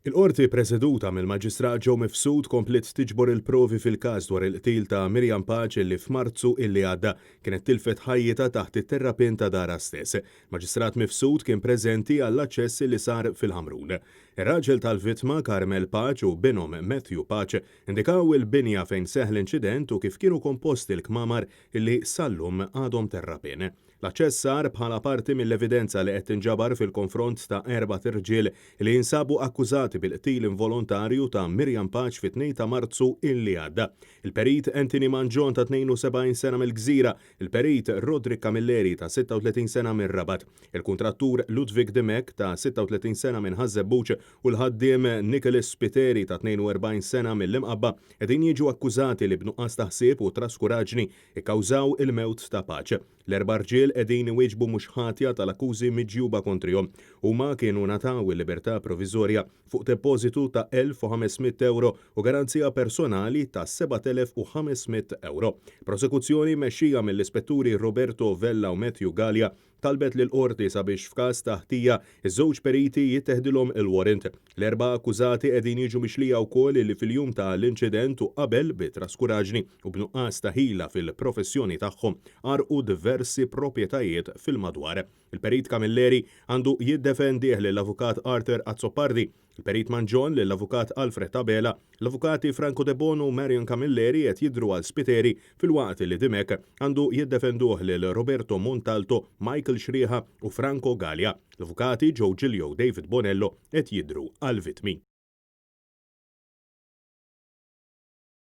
Il-Qorti preseduta mill-Maġistrat Joe Mifsud kompliet tiġbor il-provi fil-każ dwar il-qtil ta' Miriam Pace li f'Marzu illi għadda kienet tilfet ħajjitha taħt it-terrapien ta' darha stess. Maġistrat Mifsud kien preżenti għall-aċċess li sar fil-Ħamrun. Ir-raġel tal-vittma, Carmel Pace u binhom Matthew Pace indikaw il-binja fejn seħħ l-inċident u kif kienu komposti l-kmamar illi sal-lum għadhom terrapien. L-aċċess sar bħala parti mill-evidenza li qed tinġabar fil-konfront ta' erbat irġiel li jinsabu akkużati bil-qtil involontarju ta' Miriam Pace fit-2 ta' Marzu illi għadda. Il-Perit Anthony Mangion ta' 72 sena mill-Gżira, il-Perit Roderick Camilleri ta' 36 sena mir-Rabat, il-kuntrattur Ludwig Dimech ta' 36 sena minn Ħaż-Żebbuġ u l-ħaddiem Nicholas Spiteri ta' 42 sena mill-Imqabba qegħdin jiġu akkużati li b'nuqqas ta' ħsieb u traskuraġni kkawżaw il-mewt ta' Pace. L-erba' rġiel qegħdin iwieġbu mhux ħatja tal-akkużi miġjuba kontrihom. Huma kienu ngħataw il-libertà proviżorja fuq depożitu ta' 1,500 ewro u garanzija personali ta' 7,500 ewro. Prosekuzzjoni mmexxija mill-Ispetturi Roberto Vella u Matthew Galea talbet lill-Qorti sabiex f'każ ta' ħtija, iż-żewġ periti jitteħdilhom il-warrant. L-erba' akkużati qegħdin jiġu mixlija wkoll li fil-jum ta' l-inċident u qabel bi traskuraġni u b'nuqqas ta' ħila fil-professjoni tagħhom għarrqu diversi proprjetajiet fil-madwar. Il-Perit Camilleri għandu jiddefendih lill-Avukat Arthur Azzopardi, il-Perit Mangion lill-Avukat Alfred Abela, l-Avukati Franco Debono u Marion Camilleri qed jidhru għal Spiteri filwaqt li Dimech għandu jiddefenduh lil Roberto Montalto, Michael Xrieħa u Franco Galea. L-Avukati Joe Giglio u David Bonello qed jidhru għall-vittmi.